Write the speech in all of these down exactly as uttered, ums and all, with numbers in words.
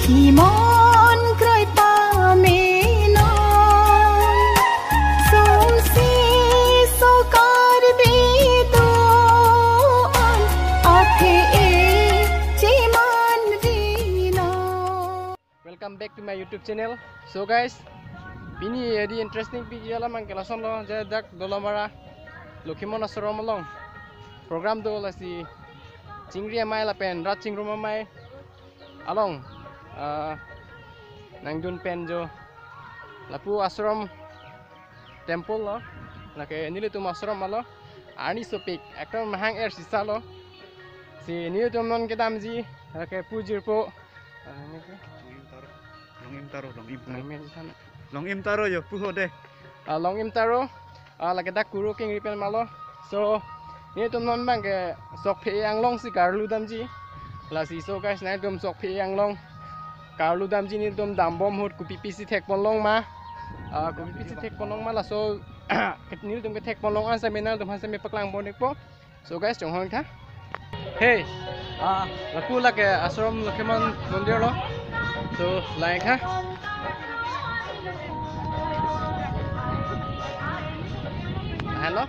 Imon kroi pamenon, sumsi sokar biduan, athe e chiman rino. Welcome back to my YouTube channel. So guys, pini edi interesting pik alam abang ke lasonlo, je dak Dolamara Lokhimon Ashram along program do, lasi chingri amei lapen rat chingrum amei along, ah, nangdun pen jo lapu ashram temple lo, lake nelitum ashram alo, arni sopik, ekdom mahang er sisa lo. Si nelitum non kedamji, lake pu jirpo, ah, ini ke? Longim Taro, Longim Taro, Longim Taro. Longim Taro. Longim Taro yo, pu ho de. Ah, Longim Taro, ah, lake dak Kuru Kengri pen malo. So, nelitum non abang ke Sokphe Anglong si karlu damji. Lasi so guys, nangtum Sokphe Anglong karlu damji, nelitum dambom ahut kopi pisi thekpon long ma. Ah, kopi pisi thekpon long ma, laso nelitum kethekpon long an sitame nangtumphan sitame paklang pon ikpo. So guys, chonghong tha. Hey, ah, lapu lake ashram Lokhimon Mondir lo. So, lang tha. Hello.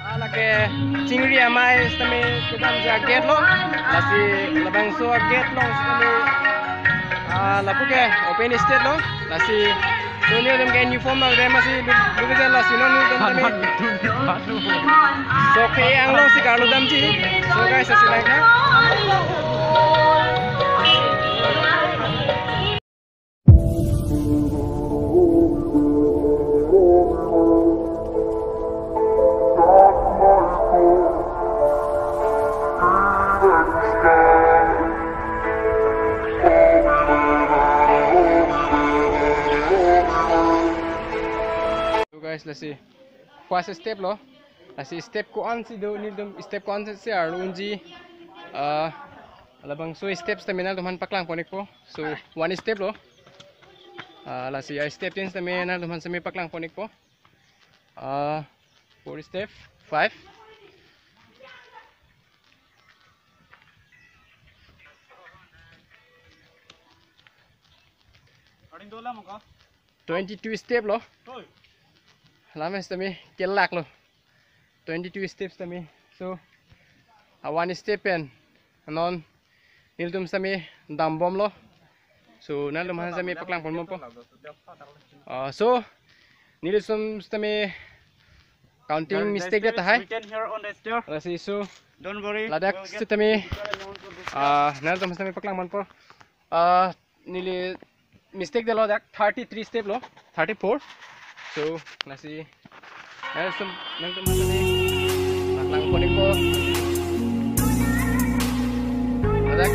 Ah, lake chingri amei sitame kedamji agate lo, lasi labangso agate along sitame, ah, lapu ke open stage lo, lasi so nelitum ke uniform nangre masi lu, lu ke lasi non nelitum sitame Sokphe Anglong si karlu damji. So guys, lasi lang tha. So guys, lasi first step lo. Lasi step ko-an si do, nelitum step ko-an si arlu unji. Ah, labangso step sitame nangtumphan paklang pon ikpo. So, one step lo. Ah, lasi a step tin sitame nangtumphan sitame paklang pon ikpo. Ah, four step, five. Twenty-two step lo. Oi. Lama sitame kelak lo. Twenty-two steps sitame. So, ah, one step pen non nelitum sitame dambom lo. So, nangtumphan sitame paklang pon bompo. Ah, so, nelitum sitame counting mistake det tahai. We can hear on the stair. Lasi so, don't worry, ladak we'll get sitame, ah, nangtum sitame paklang ponpo. Ah, neli mistake detlo, dak thirty-three step lo, thirty-four. So, lasi, eh, sum, nangtum sitame paklang pon ikpo. Ladak